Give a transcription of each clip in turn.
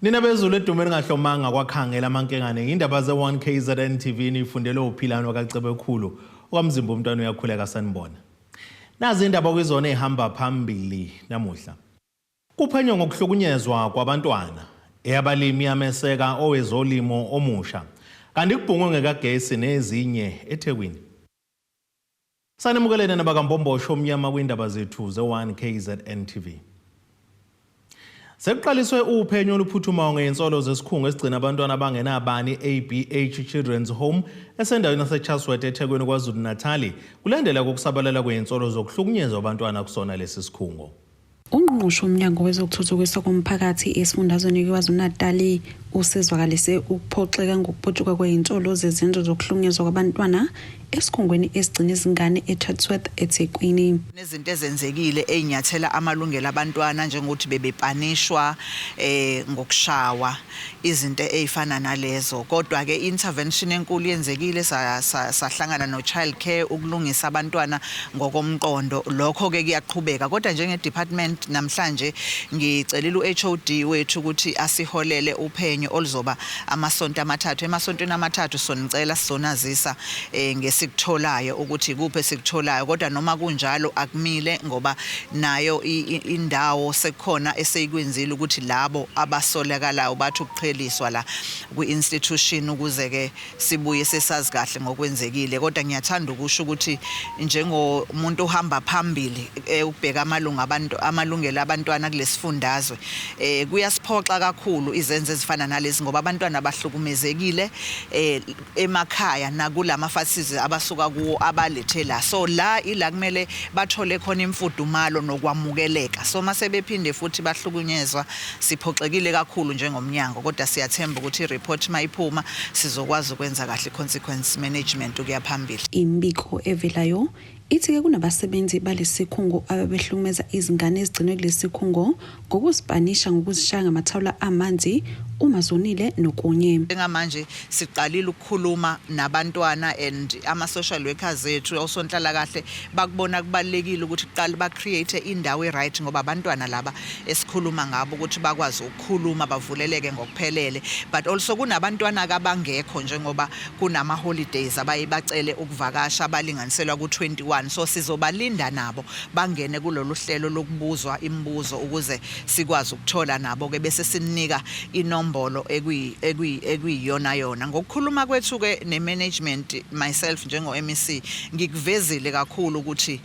Nina bezulu edume lingahlomanga kwakhangela amankengane indaba ze-1 KZN TV nifundele uphilano kaCebekhulu okwamzimba umntwana uyakhuleka sanibona. Nazi indaba kwizona ehamba phambili namuhla. Kuphenywa ngokuhlukunyezwa kwabantwana eyabalimi yameseka owezolimo omusha kanti kubhungwe ngekagesi nezinye eThekwini. Sanemukelene nabakaMbombosho omnyama kwindaba zethu ze-1 KZN TV. Sekuqaliswe uphenyo oluphuthumayo ngey'nsolo zesikhungo esigcina abantwana abangenabani ABH Children's Home esendaweni yaseChatsworth eThekwini KwaZulu-Natali kulandela kokusabalala kwey'nsolo zokuhlukunyezwa abantwana kusona lesi sikhungo. Ungqongqoshe womnyango wezokuthuthukiswa komphakathi esifundazweni KwaZulu-Natali usezwakalise ukuphoxeka ngokuputshuka kwezinsolo zezenzo zokuhlukunyezwa kwabantwana esikhungweni esigcina izingane eChatsworth eThekwini. Nezinto ezenzekile ezinyathela amalungelo abantwana njengokuthi bebepanishwa ngokushawa izinto ezifana nalezo, kodwa ke intervention enkulu yenzekile, sahlangana no child care ukulungisa abantwana ngokomqondo. Lokho ke kuyaqhubeka, kodwa njenge department namhlanje ngicelile uHOD wethu ukuthi asiholele uphenyo oluzoba amasonto amathathu. Emasontweni amathathu sonicela sizonazisa ngesikutholayo ukuthi ikuphi esikutholayo, kodwa noma kunjalo akumile ngoba nayo indawo sekukhona eseyikwenzile ukuthi labo abasolakalayo bathi ukuqheliswa la kwi-institution ukuze ke sibuye sesazi kahle ngokwenzekile. Kodwa ngiyathanda ukusho ukuthi njengomuntu ohamba phambili ukubheka amalungu abantu amalungelo abantwana kulesifundazwe, kuyasiphoxa kakhulu izenzo ezifana nalezi ngoba abantwana bahlukumezekile emakhaya nakulama facilities abasuka kuwo abalethe la. So la ila kumele bathole khona imfudumalo nokwamukeleka, so mase bephinde futhi bahlukunyezwa siphoxekile kakhulu njengomnyango, kodwa siyathemba ukuthi i-report mayiphuma sizokwazi ukwenza kahle i-consequence management ukuya phambili. Imibiko evelayo ithi-ke kunabasebenzi balesikhungo ababehlukumeza izingane ezigcinwe kulesi sikhungo ngokuzipanisha ngokuzishaya ngamathawula amanzi uma zonile nokunye. Njengamanje siqalile ukukhuluma nabantwana and ama-social workers ethu osonhlalakahle bakubona kubalulekile ukuthi kuqale ba-create indawo e-right ngoba abantwana laba esikhuluma ngabo ukuthi bakwazi ukukhuluma bavuleleke ngokuphelele, but also kunabantwana abangekho njengoba kunama holidays abaye bacele ukuvakasha abalinganiselwa ku-21, so sizobalinda nabo bangene kulolu hlelo lokubuzwa imibuzo ukuze sikwazi ukuthola nabo ke bese sinika inombolo ekuyiyona yona. Ngokukhuluma kwethu ke ne-management, myself njengo MEC ngikuvezile kakhulu ukuthi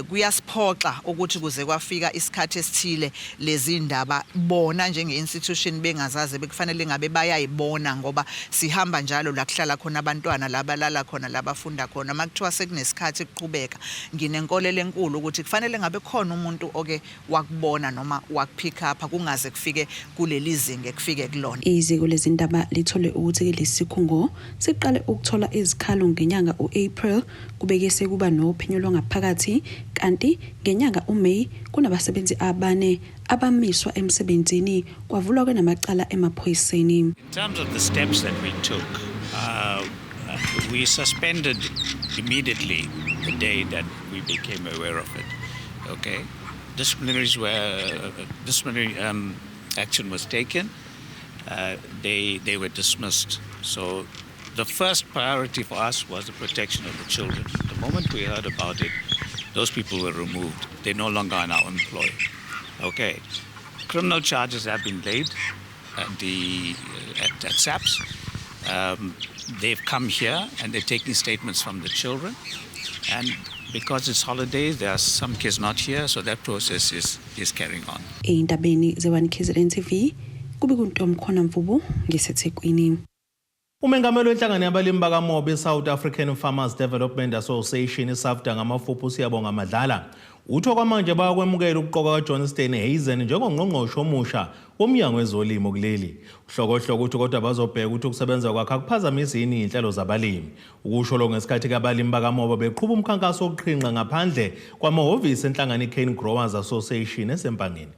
kuyasiphoxa ukuthi kuze kwafika isikhathi esithile lezi ndaba bona njenge-institution bengazazi, bekufanele ngabe bayayibona ngoba sihamba njalo la kuhlala khona abantwana, la balala khona, la bafunda khona. Makuthiwa sekunesikhathi kuqhubeka, nginenkolelo enkulu ukuthi kufanele ngabe khona umuntu oke wakubona noma wakupick up kungaze kufike kuleli zinga ekufike kulona. Iziko lezindaba lithole ukuthi lesi sikhungo siqale ukuthola izikhalo ngenyanga u-April, kubeke sekuba nophenyo lwangaphakathi, kanti ngenyanga uMay kunabasebenzi abane abamiswa emsebenzini kwavulwa ke namacala emaphoyiseni. In terms of the steps that we took, we suspended immediately the day that we became aware of it. Okay, disciplinary action was taken. They were dismissed. So the first priority for us was the protection of the children. The moment we heard about it, those people were removed. They're no longer in our employ. Okay, criminal charges have been laid at SAPS. They've come here and they're taking statements from the children. And because it's holidays, there are some kids not here, so that process is carrying on. Ey'ndabeni ze-1 KZN TV kube kuntomkhona Mvubu ngiseThekwini. Umengameli wenhlangano yabalimi bakamoba i-South African Farmers Development Association iSAFDA ngamafuphi uSiyabonga Madlala uthi okwamanje bayakwemukela ukuqokwa kaJohn Steenhuisen njengongqongqoshe omusha womnyango wezolimo kuleli. Uhlokohloko uthi kodwa bazobheka ukuthi ukusebenza kwakhe akuphazamisi yini iy'nhlelo zabalimi. Ukusho lokhu ngesikhathi kabalimi bakamoba beqhuba umkhankaso wokuqhinqa ngaphandle kwamahhovisi enhlangano i-Cane Growers Association eseMpangeni.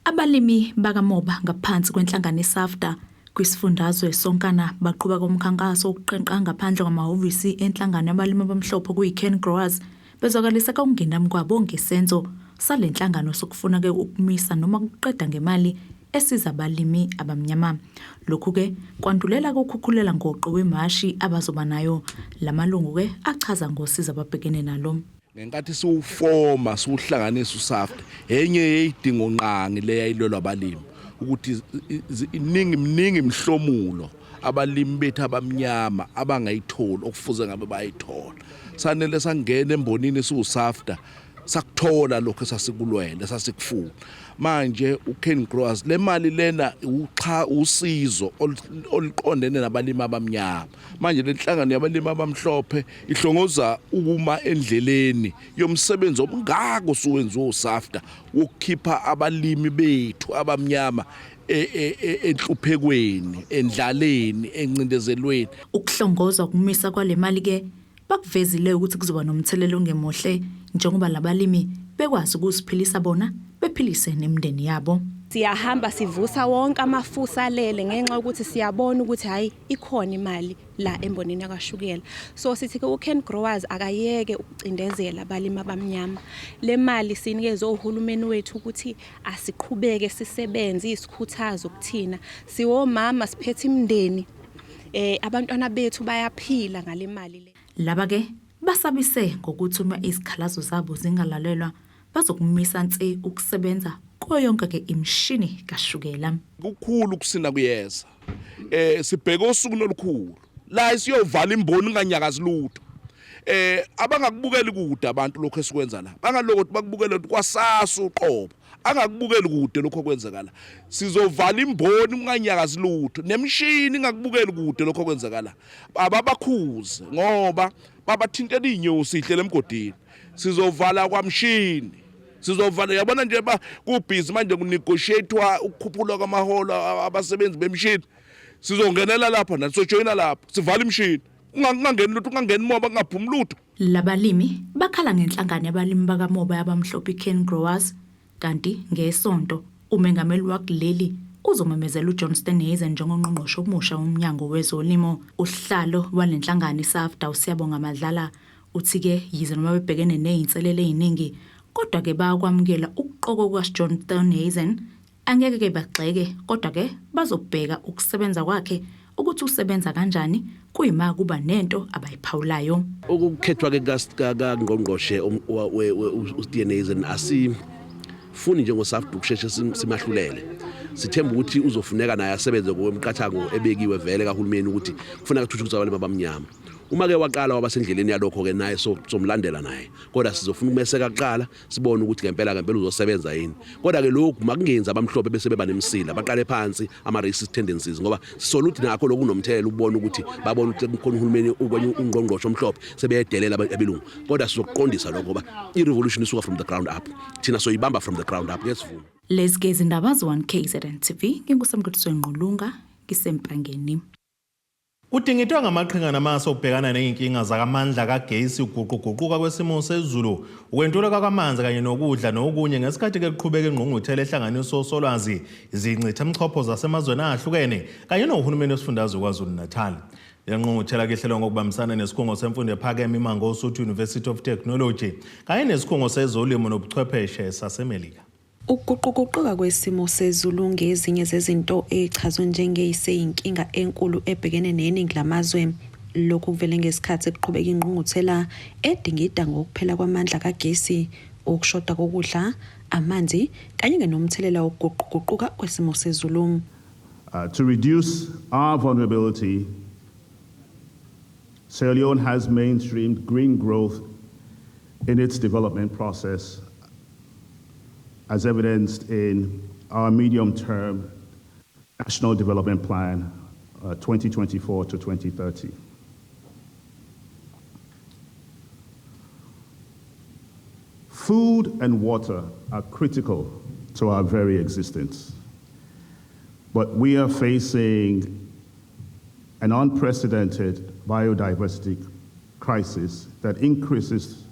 Abalimi bakamoba ngaphansi kwenhlangano iSAFDA kwisifundazwe sonkana baqhubeka umkhankaso wokuqenqa ngaphandle kwamahhovisi enhlangano yabalimi abamhlophe kuyi-Cane Growers, bezwakalisa ukungenami kwabo ngesenzo sale nhlangano sokufuna-ke ukumisa noma ukuqeda ngemali esiza abalimi abamnyama. Lokhu-ke kwandulela kukhukhulela ngoqo wemashi abazoba nayo. Lamalungu-ke achaza ngosizo ababhekene nalo. Ngenkathi siwufoma siwuhlanganisa uSAFDA, enye yeyidingonqangi leyayilwelwa abalimi ukuthi iningi miningi imihlomulo abalimi bethu abamnyama abangayitholi okufuze ngabe bayithola. Sanele sangena embonini siwuSAFDA, sakuthola lokho esasikulwele, sasikufuna. Manje uCane Growers le mali lena uxha usizo oluqondene nabalimi abamnyama. Manje le nhlangano yabalimi abamhlophe ihlongoza ukuma endleleni yomsebenzi omngako osuwenziwe uSAFDA wokukhipha abalimi bethu abamnyama enhluphekweni, endlaleni, encindezelweni. Ukuhlongozwa ukumisa kwale mali ke bakuvezile ukuthi kuzoba nomthelela ongemuhle njengoba labalimi bekwazi ukuziphilisa bona bephilise nemindeni yabo. Siyahamba sivusa wonke amafusi alele ngenxa yokuthi siyabona ukuthi hayi, ikhona imali la embonini yakashukela. So sithi ke uCane Growers akayeke ukucindezela abalimi abamnyama. Le mali sinikeze uhulumeni wethu ukuthi asiqhubeke sisebenze, isikhuthazo kuthina. Siwomama, siphethe imindeni, abantwana bethu bayaphila ngale mali le. Laba ke basabise ngokuthi uma izikhalazo zabo zingalalelwa bazokumisa nse ukusebenza kuyo yonke ke imishini kashukela. Kukhulu kusina kuyeza. Sibheke osuku nolukhulu. La siyovala imboni inganyakazi lutho. Abangakubukeli kude abantu lokho esikwenza la. Bangalokothi bakubukele kwasasa uqobo. Angakubukeli kude lokho okwenzeka la. Sizovala imboni unganyakazi lutho. Nemishini ingakubukeli kude lokho okwenzeka la. Ababakhuze ngoba babathintela inyosi ihlele emgodini. Sizovala kwamshini. Sizovala, yabona nje ba kubhizi manje kunegotiatewa ukukhuphulwa kwamaholo abasebenzi bemishini. Sizongenela lapha nathi, sojoyina lapha, sivala imishini. Kungangeni lutho, kungangeni moba, kungaphumi lutho. Labalimi bakhala ngenhlangano yabalimi bakamoba yabamhlophe iCane Growers, kanti ngesonto umengameli wakuleli uzomemezela uJohn Steenhuisen njengongqongqoshe omusha womnyango wezolimo. Usihlalo walenhlangano iSAFDA uSiyabonga Madlala uthi ke yize noma bebhekene nezinselele eziningi kodwa ke bayakwamukela ukuqokwa kukaJohn Steenhuisen, angeke ke bagxeke kodwa ke bazobheka ukusebenza kwakhe ukuthi usebenza kanjani kuyima kuba nento abayiphawulayo. Ukukhethwa ke kangqongqoshe uSteenhuisen asifuni njengoSAFDA ukusheshe simahlulele. Sithemba ukuthi uzofuneka naye asebenze ngokwemiqathango ebekiwe vele kahulumeni ukuthi kufuneka kuthuthukiswe abalimi abamnyama. Uma ke waqala wabasendleleni yalokho ke naye somlandela naye, kodwa sizofuna ukumeseka kuqala sibone ukuthi ngempela ngempela uzosebenza yini. Kodwa ke lokhu makungenzi abamhlophe bese beba nemsila, baqale phansi ama racist tendencies, ngoba sisola ukuthi nakho lokhu kunomthelela ukubona ukuthi babona ukuthi kukhona uhulumeni ukwenye ungqongqoshe omhlophe sebeyedelela abelungu. Kodwa sizokuqondisa lokho ngoba i-revolution isuka from the ground up, thina soyibamba from the ground up, ngesivumo. Lezi ke izindaba ze-1 KZN TV, nginguSamkeliso Ngqulunga, ngisempangeni. Kudingidwa ngamaqhinga namasu okubhekana ney'nkinga zakamandla kagesi, ukuguquguquka kwesimo sezulu, ukwentuleka kwamanzi kanye nokudla nokunye ngesikhathi-ke kuqhubeka ingqungquthela ehlanganisa osolwazi, izingcithamchopho zasemazweni ahlukene kanye nohulumeni wesifundazwe KwaZulu-Natal. Le ngqungquthela ihlelwa ngokubambisana nesikhungo semfundo ephakeme iMangosuthu University of Technology kanye nesikhungo sezolimo nobuchwepheshe saseMelika. Ukuguquguquka kwesimo sezulu ngezinye zezinto echazwe njengeyiseyinkinga enkulu ebhekene neningi lamazwe. Lokhu kuvele ngesikhathi kuqhubeka ingqungquthela edingida ngokuphela kwamandla kagesi, ukushoda kokudla, amanzi kanye nomthelela wokuguquguquka kwesimo sezulu. To reduce our vulnerability, Sierra Leone has mainstreamed green growth in its development process, as evidenced in our medium-term National Development Plan 2024 to 2030. Food and water are critical to our very existence, but we are facing an unprecedented biodiversity crisis that increases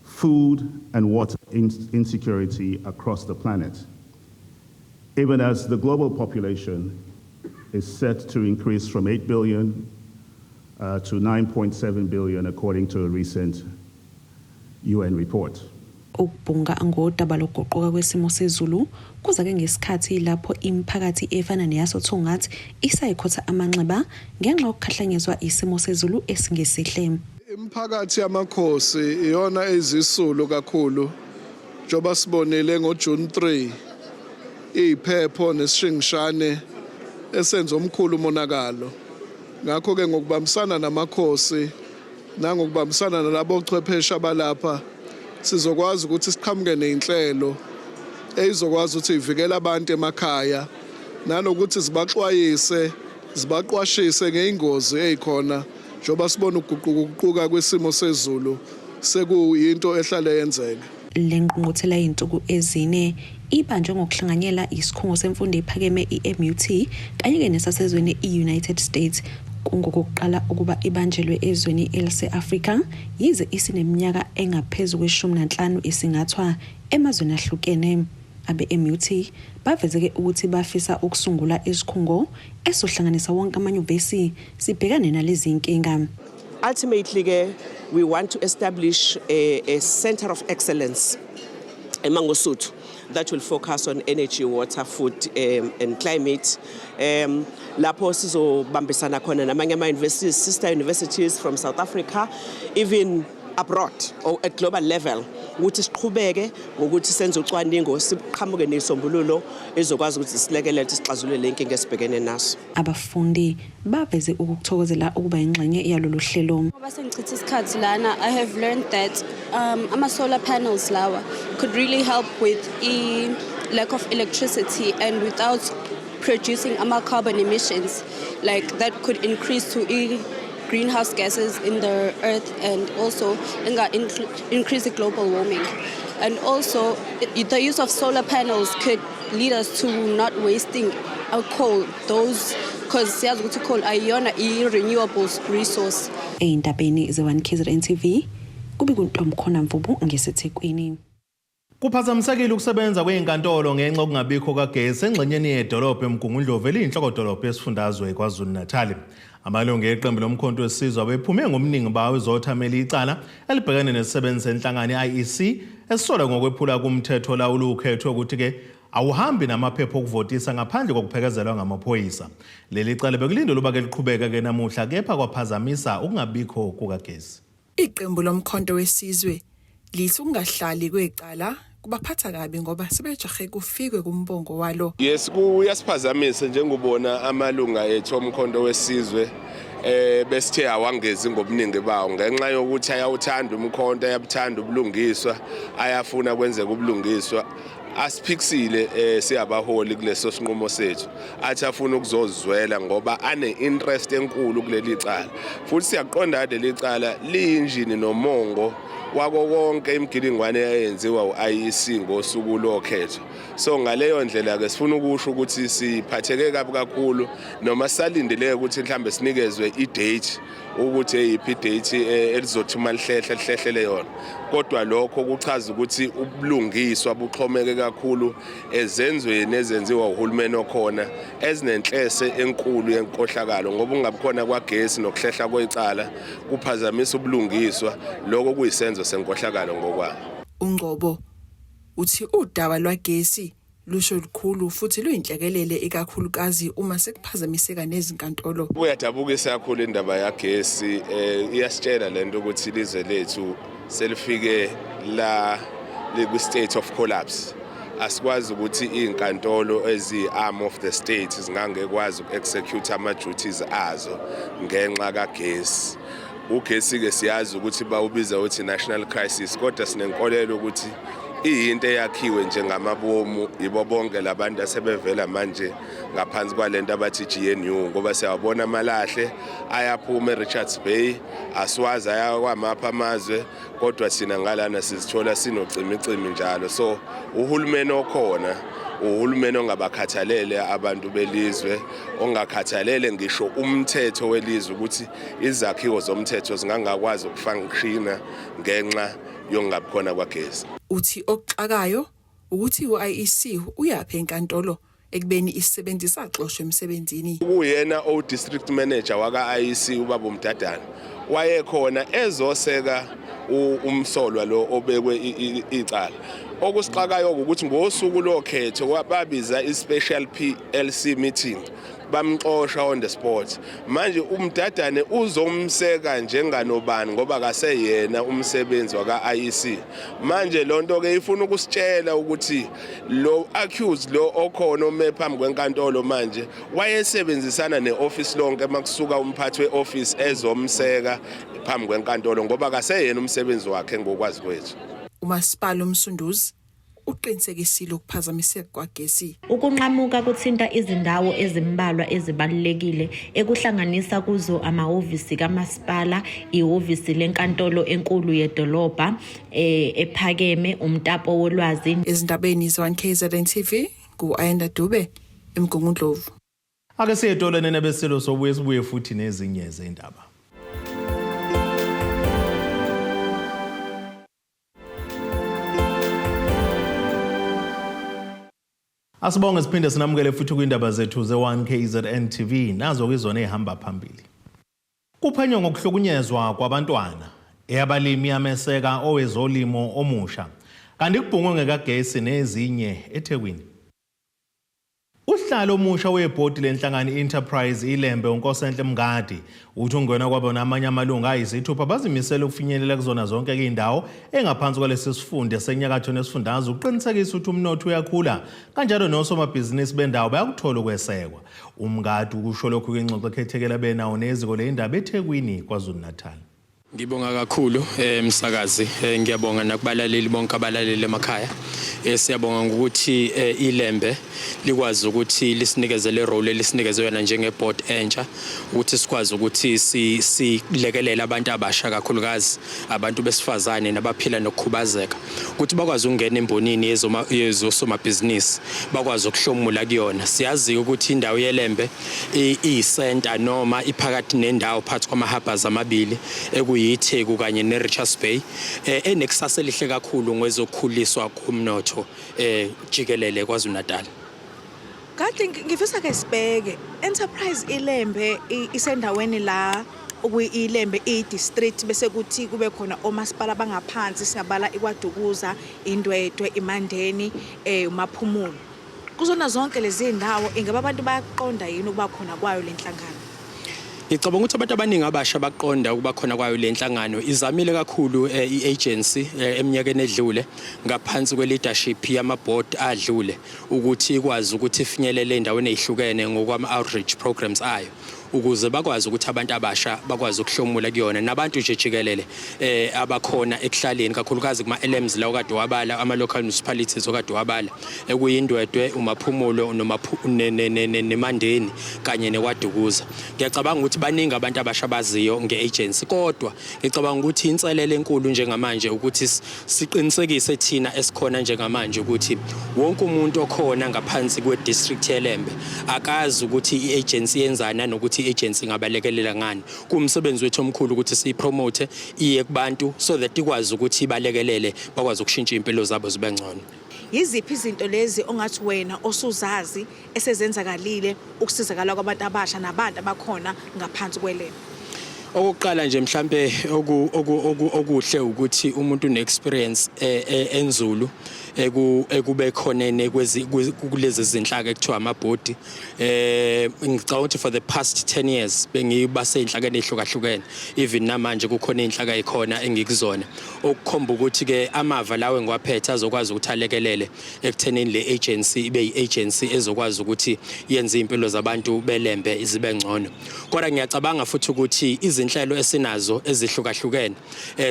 food and water insecurity across the planet, even as the global population is set to increase from 8 billion to 9.7 billion, according to a recent UN report. Ukubhunga ngodaba lokuguquka kwesimo sezulu kuza-ke ngesikhathi lapho imiphakathi efana neyasoThongathi isayikhotha amanxeba ngenxa yokukhahlanyezwa isimo sezulu esingesihle. Imiphakathi yamakhosi iyona eyizisulu kakhulu njengoba sibonile ngoJune 3 iyiphepho nesishingishane esenza omkhulu umonakalo. Ngakho-ke ngokubambisana namakhosi nangokubambisana nalabo chwepheshe abalapha sizokwazi ukuthi siqhamuke nezinhlelo eyizokwazi ukuthi ivikele abantu emakhaya nanokuthi zibaxwayise zibaqwashise ngeyingozi ezikhona njengoba sibona ukuguquka kwesimo sezulu sekuyinto ehlale yenzeka. Le ngqungquthela yey'nsuku ezine ibanjwe ngokuhlanganyela isikhungo semfundo ephakeme i-MUT kanye-ke nesasezweni i-United States. Kungokokuqala ukuba ibanjelwe ezweni elise-Afrika yize isineminyaka engaphezu kweshumi nanhlanu isingathwa emazweni ahlukene. Abe-MUT baveze-ke ukuthi bafisa ukusungula isikhungo esizohlanganisa wonke amanyuvesi sibhekane nalezi nkinga. Ultimately, ke, we want to establish a center of excellence eMangosuthu that will focus on energy, water, food and climate. Lapho sizobambisana khona namanye ama-universities, sister universities from South Africa, even abroad or at global level, ukuthi siqhubeke ngokuthi senze ucwaningo, siqhamuke nezisombululo ezokwazi ukuthi silekelele ukuthi sixazulule le nkinga esibhekene naso. Abafundi baveze ukukuthokozela ukuba ingxenye yalolu hlelo. Ngoba sengichitha isikhathi lana, I have learned that ama-solar panels lawa could really help with i lack of electricity and without producing ama-carbon emissions like that could increase to i greenhouse gases in the earth and also increase the global warming. And also the use of solar panels could lead us to not wasting our coal, those because siyazi ukuthi coal ayiyona i-renewable resource. Ey'ndabeni ze-1 KZN TV kube kuntomkhona Mvubu ngeseThekwini. Kuphazamisekile ukusebenza kwezinkantolo ngenxa yokungabikho kagesi engxenyeni yedolobha eMgungundlovu eliyinhlokodolobha yesifundazwe KwaZulu-Natal. Amalungu eqembu lomkhonto wesizwe abephume ngobuningi bawo ezothamela icala elibhekene nesisebenzi senhlangano i-IEC esisolwa ngokwephula kumthetho olawula ukhetho ukuthi-ke awuhambi namaphepha okuvotisa ngaphandle kokuphekezelwa ngamaphoyisa. Leli cala bekulindelwe ukuba-ke liqhubeke-ke namuhla, kepha kwaphazamisa ukungabikho kukagesi. Iqembu lomkhonto wesizwe lithi ukungahlali kwecala kubaphatha kabi ngoba sebejahe kufikwe kumbongo walo. Yes, kuyasiphazamisa njengobona amalunga ethu omkhonto wesizwe besithe awangezi ngobuningi bawo ngenxa yokuthi ayawuthanda umkhonto, ayabuthanda ubulungiswa, ayafuna kwenzeka ubulungiswa. Asiphikisile siyabaholi kuleso sinqumo sethu, athi afuna ukuzozwela ngoba ane interest enkulu kuleli cala, futhi siyaqonda leli cala liyinjini nomongo wako konke imigilingwane eyenziwa u-IEC ngosuku lokhetho. So ngaleyo ndlela ke sifuna ukusho ukuthi siphatheke kabi kakhulu noma salindele ukuthi mhlambe sinikezwe i-date ukuthi eyiphi i-date elizothi uma lihlehla lihlehlele yona, kodwa lokho kuchaza ukuthi ubulungiswa buxhomeke kakhulu ezenzweni ezenziwa uhulumeni okhona ezinenhlese enkulu yenkohlakalo, ngoba ungabikhona kwagesi nokuhlehla kwecala kuphazamisa ubulungiswa, lokho kuyisenzo senkohlakalo ngokwami. Ungcobo uthi udaba lwagesi lusho lukhulu futhi luyinhlekelele, ikakhulukazi uma sekuphazamiseka nezinkantolo. Kuyadabukisa kakhulu indaba yagesi. Iyasitshela lento ukuthi ilizwe lethu selifike la likwi-state of collapse. Asikwazi ukuthi iy'nkantolo eziyi-arm of the state zingangekwazi uku-execute ama-duties azo ngenxa kagesi. Ugesi-ke siyazi ukuthi bawubiza ukuthi national crisis, kodwa sinenkolelo ukuthi iyinto eyakhiwe njengamabomu yibo bonke labantu asebevela manje ngaphansi kwalento abathi GNU, ngoba siyawabona amalahle ayaphuma eRichards Bay, asiwazi ayakwamapha amazwe, kodwa thina ngalana sizithola sinocimicimi njalo. So uhulumeni okhona uhulumeni ongabakhathalele abantu belizwe, ongakhathalele ngisho umthetho welizwe, ukuthi izakhiwo zomthetho zingangakwazi ukufunctiona ngenxa yokungabikhona kwagesi. Uthi okuxakayo ukuthi u-IEC uyaphi enkantolo ekubeni isisebenzi saxoshwa emsebenzini. Kuyena o-district manager waka-IEC, ubaba uMdadana, wayekhona ezoseka. Umsolwa lo obekwe icala, okusixakayo ukuthi ngosuku lokhetho babiza i-special PLC meeting, bamxosha on the spot. Manje umdadane uzomseka njenganobani ngoba kaseyena umsebenzi waka-IEC? Manje lonto ke ifuna ukusitshela ukuthi lo accused lo okhona ome phambi kwenkantolo manje wayesebenzisana ne-office lonke makusuka umphathi we-office ezomseka phambi kwenkantolo, ngoba kaseyena umsebenzi wakhe ngokwazi kwethu. Umasipala uMsunduzi uqinisekisile ukuphazamiseka kwagesi. Ukunqamuka kuthinta izindawo ezimbalwa ezibalulekile ekuhlanganisa kuzo amahhovisi kamasipala, ihhovisi lenkantolo enkulu yedolobha ephakeme, umtapo wolwazi. Ezindabeni ze-1 KZN TV, ku-Ayanda Dube eMgungundlovu. Ake siye etolweni nebesilo, sobuye sibuye futhi nezinye zendaba. Asibonge, siphinde sinamukele futhi kwindaba zethu ze-1 KZN TV. Nazo kizona ezihamba phambili. Kuphenywa ngokuhlukunyezwa kwabantwana, eyabalimi yameseka owezolimo omusha. Kanti kubhungwe ngekagesi nezinye eThekwini. Usihlalo omusha webhodi lenhlangano i-Enterprise Ilembe, uNkosenhle Mngadi, uthi ungena kwabo namanye amalungu ayisithupha bazimisele ukufinyelela kuzona zonke izindawo engaphansi kwalesi sifunda senyakatho nesifundazwe ukuqinisekisa ukuthi umnotho uyakhula, kanjalo nosomabhizinisi bendawo bayakuthola ukwesekwa. UMngadi ukusho lokhu kwingxoxo ekhethekela benawo neziko ley'ndaba eThekwini, KwaZulu-Natal. Ngibonga kakhulu msakazi, ngiyabonga nakubalaleli bonke abalaleli emakhaya. Siyabonga ngokuthi ilembe likwazi ukuthi lisinikeze le role elisinikeze yona njenge board entsha, ukuthi sikwazi ukuthi silekelele abantu abasha, kakhulukazi abantu besifazane nabaphila nokukhubazeka, ukuthi bakwazi ukungena embonini yezosomabhizinisi, bakwazi ukuhlomula kuyona. Siyazi ukuthi indawo yeLembe iyisenta noma iphakathi nendawo phakathi kwama-harbours amabili, ekuyiTheku kanye ne-Richards Bay, enekusasa elihle kakhulu ngezokukhuliswa komnotho jikelele KwaZulu Natal. Kade ngifisa ke sibheke Enterprise Ilembe isendaweni la okuyi-Ilembe i-district, bese kuthi kube khona omasipala bangaphansi, singabala iKwaDukuza, iNdwedwe, iMandeni, uMaphumulo. Kuzona zonke lezi ndawo, ingabe abantu bayaqonda yini ukuba khona kwayo lenhlangano? Ngicabanga ukuthi abantu abaningi abasha baqonda ukuba khona kwayo le nhlangano. Izamile kakhulu i-agency eminyakeni edlule ngaphansi kwe-leadership yama-board adlule ukuthi ikwazi ukuthi ifinyelele endaweni ey'hlukene ngokwama-outreach programs ayo, ukuze bakwazi ukuthi abantu abasha bakwazi ukuhlomula kuyona, nabantu nje jikelele abakhona ekuhlaleni, kakhulukazi kuma-LMs la okade wabala, ama-local municipalities okade wabala, ekuyiNdwedwe, uMaphumulo neMandeni kanye neKwaDukuza. Ngiyacabanga ukuthi baningi abantu abasha abaziyo nge-agency, kodwa ngicabanga ukuthi inselelo enkulu njengamanje ukuthi siqinisekise thina esikhona njengamanje ukuthi wonke umuntu okhona ngaphansi kwe-district yeLembe akazi ukuthi i-agency yenzani nanokuthi i-agency ingabalekelela ngani. Kuwumsebenzi wethu omkhulu ukuthi siyipromote iye kubantu so that ikwazi ukuthi ibalekelele, bakwazi ukushintsha iy'mpilo zabo zibe ngcono. Yiziphi izinto lezi ongathi wena osuzazi esezenzakalile ukusizakala kwabantu abasha nabantu abakhona ngaphansi kweLembe? Okokuqala nje mhlambe okuhle ukuthi umuntu une-experience enzulu ekube khonene kulezi zinhlaka ekuthiwa amabhodi. Ngicabanga ukuthi for the past 10 years bengiba seyinhlakeni ehlukahlukene, even namanje kukhona inhlaka ekhona engikuzona, okukhomba ukuthi ke amava lawo engiwaphethe azokwazi ukuthi alekelele ekuthenini le agency ibe yi-agency ezokwazi ukuthi yenze impilo zabantu beLembe zibe ngcono. Kodwa ngiyacabanga futhi ukuthi izinhlelo esinazo ezihlukahlukene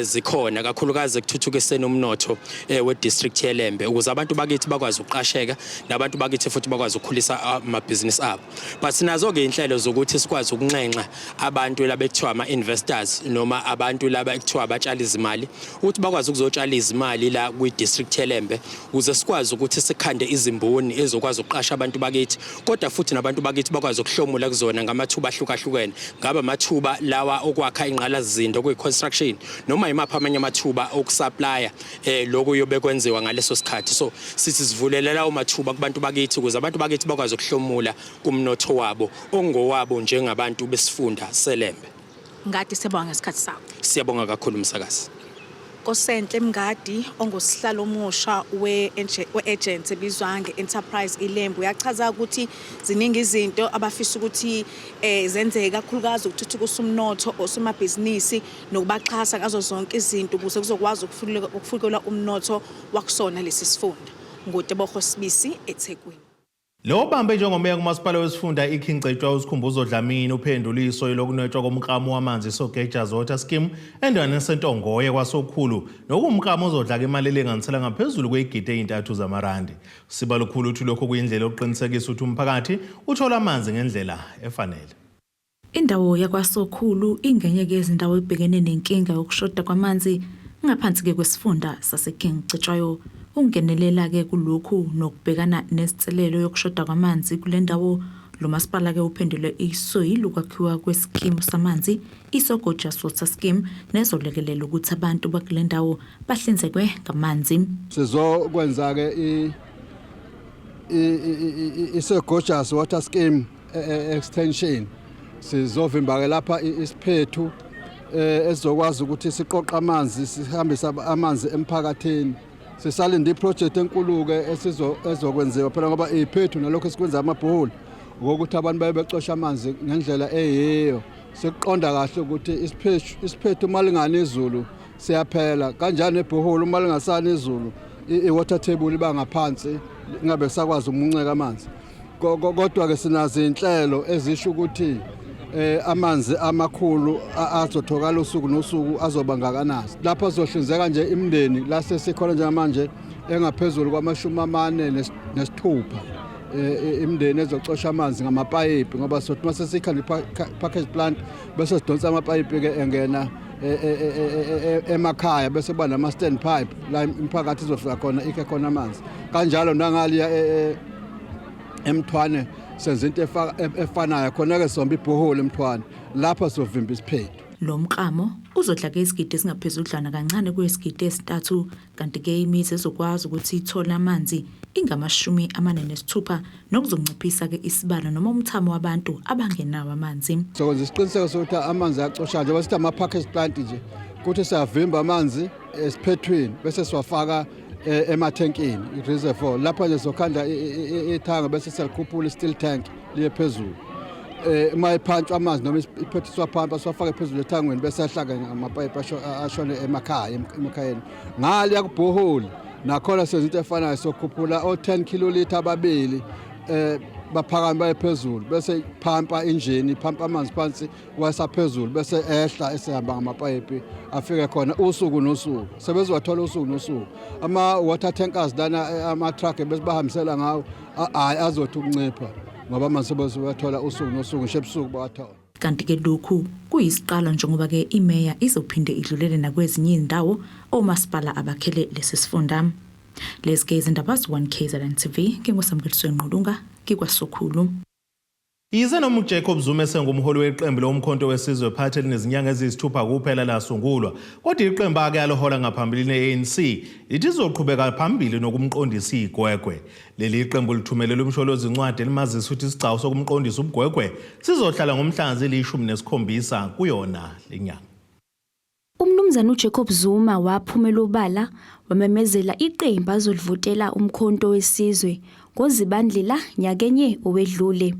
zikhona kakhulukazi ekuthuthukiseni umnotho we-district yeLembe, ukuze abantu bakithi bakwazi ukuqasheka nabantu bakithi futhi bakwazi ukukhulisa amabhizinisi abo. But sinazo-ke inhlelo zokuthi sikwazi ukunxenxa abantu laba ekuthiwa ama-investors noma abantu laba ekuthiwa abatshala izimali ukuthi bakwazi ukuzotshala izimali la kwi-district yeLembe, ukuze sikwazi ukuthi sikhande izimboni ezokwazi ukuqasha abantu bakithi, kodwa futhi nabantu bakithi bakwazi ukuhlomula kuzona ngamathuba ahlukahlukene, ngaba amathuba lawa okwakha ingqalasizinda okuyi-construction noma yimaphi amanye amathuba okusupplya lokhu yobe kwenziwa ngaleso sikhathi. So sithi sivulela lawo mathuba kubantu bakithi ukuze abantu bakithi bakwazi ukuhlomula kumnotho wabo ongowabo njengabantu besifunda seLembe. Ngadi, siyabonga ngesikhathi sakho. Siyabonga kakhulu, msakazi. Nkosenhle Mngadi ongusihlalo omusha we-agency ebizwa nge-Enterprise Ilembe uyachaza ukuthi ziningi izinto abafisa ukuthi zenzeke, kakhulukazi ukuthuthukisa umnotho, osomabhizinisi nokubaxhasa ngazo zonke izinto ukuze kuzokwazi ukufukulwa umnotho wakusona lesi sifunda. NguTebogo Sibisi, eThekwini. Lo obambe njengomeya kumasipala wesifunda iKing Cetshwayo, uSikhumbuzo Dlamini, uphendula isoyi lokunwetshwa komklamo wamanzi iSogejas Water Scheme endaweni yaseNtongoye kwaSokhulu, nokuwumklamo ozodlaka imali elinganisela ngaphezulu kweyigidi ey'ntathu zamarandi. Sibalukhulu uthi lokhu kuyindlela yokuqinisekisa ukuthi umphakathi uthola amanzi ngendlela efanele. Indawo yakwaSokhulu ingenye-ke yezindawo ebhekene nenkinga yokushoda kwamanzi ngaphansi-ke kwesifunda saseKing Cetshwayo. Ukungenelela-ke kulokhu nokubhekana nezinselelo yokushoda kwamanzi kule ndawo, lo masipala-ke uphendule isoyi lokwakhiwa kwesikimu samanzi iSogojas Water Scheme nezolekelela ukuthi abantu bakule ndawo bahlinzekwe ngamanzi. Sizokwenza-ke iSogojas Water Scheme extension. Sizovimba-ke lapha isiphethu esizokwazi ukuthi siqoqe amanzi, sihambise amanzi emphakathini. Sisalinde iproject enkulu-ke ezokwenziwa phela, ngoba iphethu nalokhu esikwenza amabhoholi ngokuthi abantu baye becosha amanzi ngendlela eyiyo. Sikuqonda kahle ukuthi isiphethu uma lingani izulu siyaphela kanjani, ebhoholi uma lingasani izulu i-water table iba ngaphansi, ingabe kusakwazi ukumunceka amanzi. Kodwa-ke sinazo iy'nhlelo ezisho ukuthi amanzi amakhulu azotholakala usuku nosuku azoba ngakanani. Lapho azohlinzeka nje imindeni la sesikhona njengamanje engaphezulu kwama-46 imindeni ezocosha amanzi ngamapayipi, ngoba sothi uma sesikhanda i-package plant bese sidonsa amapayipi-ke engena emakhaya, bese kuba nama-stand pipe la imiphakathi izofika khona ikhe khona amanzi. Kanjalo nangaliya eMthwane senza into efanayo khona-ke, somba ibhoholi eMthwane, lapha sovimba isiphethu. Lo mklamo uzodla-ke isigidi esingaphezudlwana kancane kwesigidi esintathu, kanti-ke imizi ezokwazi ukuthi ithole amanzi ingama-46, nokuzonciphisa-ke isibalo noma umthamo wabantu abangenawo amanzi. Sokwenza isiqiniseko sokuthi amanzi ayacosha, njengoba sithi ama-package plant nje, kuthi siyavimba amanzi esiphethwini bese siwafaka emathenkini, i-reservoir. Lapha nje sokhanda ithanga bese siyalikhuphula i-steel tank liye phezulu. Uma iphantshwa amanzi noma iphethiswa phampa, siwafake phezulu ethangweni bese ehlaka ngamapayipi ashone emakhaya emakhayeni. Ngale kubhoholi nakhona senza into efanayo, sokhuphula o-10 kilolitha ababili baphakame baye phezulu, bese phampa injini phampa amanzi phansi wasaphezulu, bese ehla esehamba ngamapayipi afike khona usuku nosuku. Sebezowathola usuku nosuku ama-water tankers lana, ama-truck bese bahambisela ngawo, hhayi azothi ukuncipha ngoba amanzi sebezowathola usuku nosuku, ngisho ebusuku bawathola. Kanti-ke lokhu kuyisiqalo, njengoba-ke imeya izophinde idlulele nakwezinye iy'ndawo omasipala abakhele lesi sifunda. Lezi-ke izindaba 1 KZN TV, nginguSamukeliswe Ngqulunga, ngikwaSokhulu. Yize noma uJacob Zuma esengumholi weqembu loMkhonto weSizwe Party elinezinyanga eziyisithupha kuphela lasungulwa, kodwa iqembu ake alihola ngaphambilini e-ANC lithi lizoqhubeka phambili nokumqondisa igwegwe. Leli qembu lithumelele uMsholozi incwadi elimazisa ukuthi isigcawu sokumqondisa ubugwegwe sizohlala ngomhla zili-17 kuyona lenyanga. Umnumzane uJacob Zuma waphumela obala wamemezela iqembu azolivotela, uMkhonto weSizwe, ngoZibandlela nyakenye owedlule.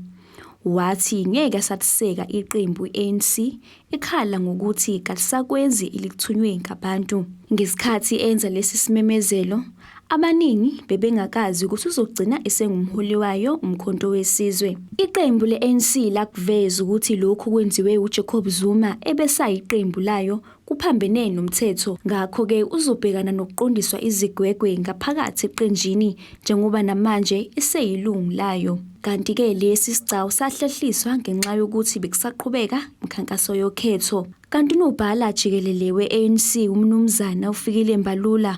Wathi ngeke asaliseka iqembu i-ANC, ekhala ngokuthi kalisakwenzi elikuthunywe ngabantu. Ngesikhathi enza lesi simemezelo, abaningi bebengakazi ukuthi uzogcina esengumholi wayo uMkhonto weSizwe. Iqembu le-ANC lakuveza ukuthi lokhu kwenziwe uJacob Zuma ebesayiqembu layo kuphambene nomthetho, ngakho-ke uzobhekana nokuqondiswa izigwegwe ngaphakathi eqenjini njengoba namanje eseyilungu layo. Kanti-ke lesi sigcawu sahlehliswa ngenxa yokuthi bekusaqhubeka imikhankaso yokhetho. Kanti unobhala jikelele we-ANC umnumzana uFikile Mbalula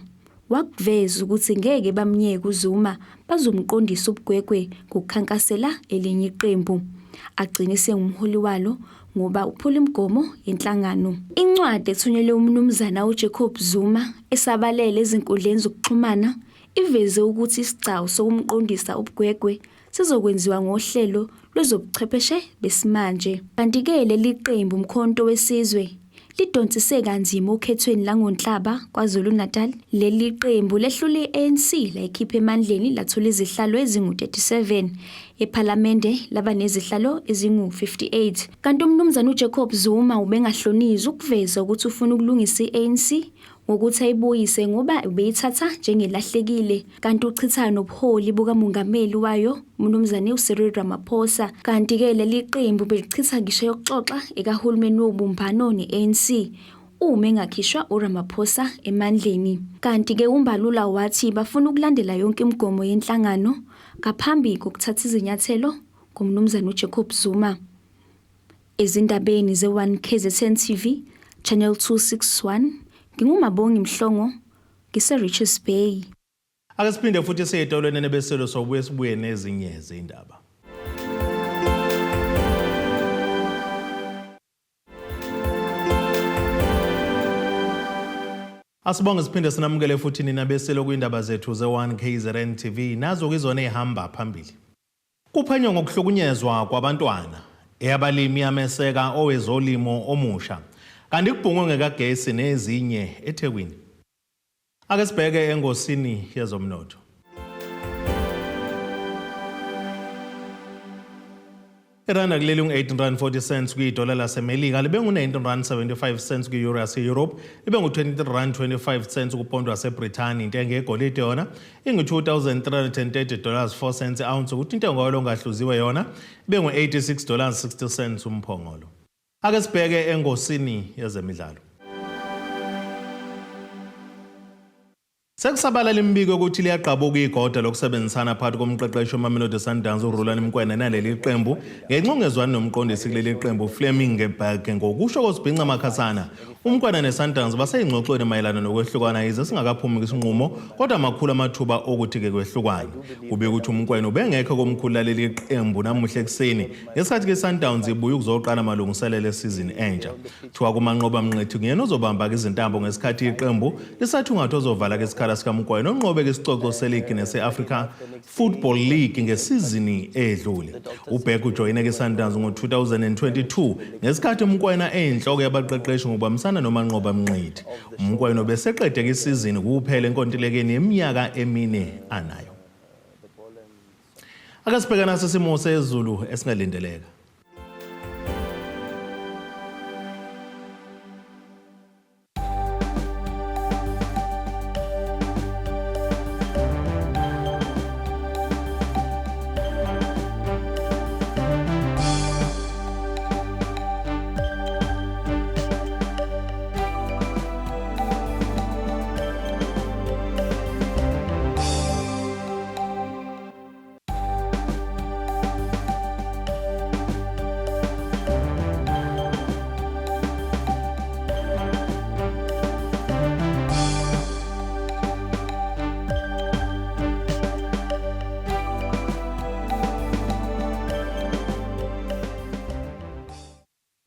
wakuveza ukuthi ngeke bamnyeke uZuma, bazomqondisa ubugwegwe ngokukhankasela elinye iqembu agcine sengumholi walo ngoba uphula imigomo yenhlangano. Incwadi ethunyelwe umnumzana uJacob Zuma esabalele ezinkundleni zokuxhumana iveze ukuthi isigcawu sokumqondisa ubugwegwe sizokwenziwa ngohlelo lwezobuchwepheshe besimanje. Kanti-ke leli qembu Mkhonto weSizwe lidonsise kanzima okhethweni langoNhlaba KwaZulu-Natal. Leli qembu lehlule i-ANC layikhipha emandleni lathola izihlalo ezingu-37 ePhalamende laba nezihlalo ezingu-58. Kanti uMnumzane uJacob Zuma ubengahlonizi ukuveza ukuthi ufuna ukulungisa i-ANC ngokuthi ayibuyise ngoba ubeyithatha njengelahlekile kanti uchitha nobuholi bukamongameli wayo uMnumzane uCyril Ramaphosa. Kanti-ke leli qembu belichitha ngisho yokuxoxa ekahulumeni wobumbano ne-ANC uma engakhishwa uRamaphosa emandleni. Kanti-ke uMbalula wathi bafuna ukulandela yonke imigomo yenhlangano ngaphambi kokuthatha izinyathelo ngoMnumzane uJacob Zuma. Ezindabeni ze-1 KZN TV, Channel 261, nginguMabongi Mhlongo, ngise-Richards Bay. Ake siphinde futhi siye etolweni nebeselo sobuye sibuye nezinye zindaba. Asibonge siphinde sinamukele futhi nina beselo kwindaba zethu ze-1 KZN TV nazo kizona ehamba phambili. Kuphenywa ngokuhlukunyezwa kwabantwana eyabalimi yameseka owezolimo omusha kanti kubhungwe ngekagesi nezinye eThekwini. Ake sibheke engosini yezomnotho. Iranda kuleli ngu-18 rand 40 cents kwidola laseMelika libe ngu-19 rand 75 cents kwi-euro yase-Europe libe ngu-23 rand 25 cents kupondo waseBrithani. Intengo yegolide yona ingu-2330 dollars 4 cents i-ounce ukuthi intengo yalo ongahluziwe yona ibe ngu-86 dollars 60 cents umphongolo. Ake sibheke engosini yezemidlalo. Sekusabalala imibiko yokuthi liyagqabuka igoda lokusebenzisana phakathi komqeqeshi weMamelodi Sundowns uRulani Mokwena naleli qembu ngenxa ongezwani nomqondisi kuleli qembu Flemming Berg. Ngokusho kosibhinca Makhasana, uMokwena neSundowns baseyingxoxweni mayelana nokwehlukana yize singakaphumi isinqumo kodwa makhulu amathuba okuthi-ke kwehlukane. Kubika ukuthi uMokwena ubengekho komkhulu laleli qembu namuhla ekuseni ngesikhathi ke Sundowns ibuye ukuzoqala amalungiselelo esizini entsha. Kuthiwa kuManqoba Mngqithi nguyena ozobamba-ke izintambo ngesikhathi iqembu lisathungathi ozovala-ke isikhala sikaMokwena onqobe-ke isicoco seligi nese-Africa Football League ngesizini edlule. UBerg ujoyine-ke iSundowns ngo-2022 ngesikhathi uMokwena eyinhloko yabaqeqeshi ngokubambisana noManqoba Mngqithi. UMokwena ubeseqede-ke isizini kuphela enkontilekeni yeminyaka emine anayo. Ake sibheke naso isimo sezulu esingalindeleka.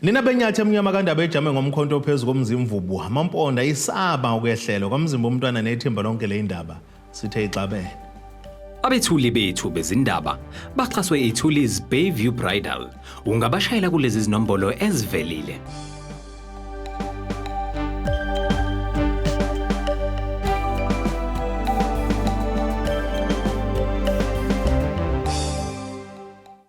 Nina benyathi emnyama kandaba ejame ngomkhonto ophezu komzimvubu amamponda isaba ukwehlelwa kwamzimba umntwana nethimba lonke le indaba sithe ixabene. Abethuli bethu bezindaba baxhaswe iThuli's Bayview Bridal. Ungabashayela kulezi zinombolo ezivelile.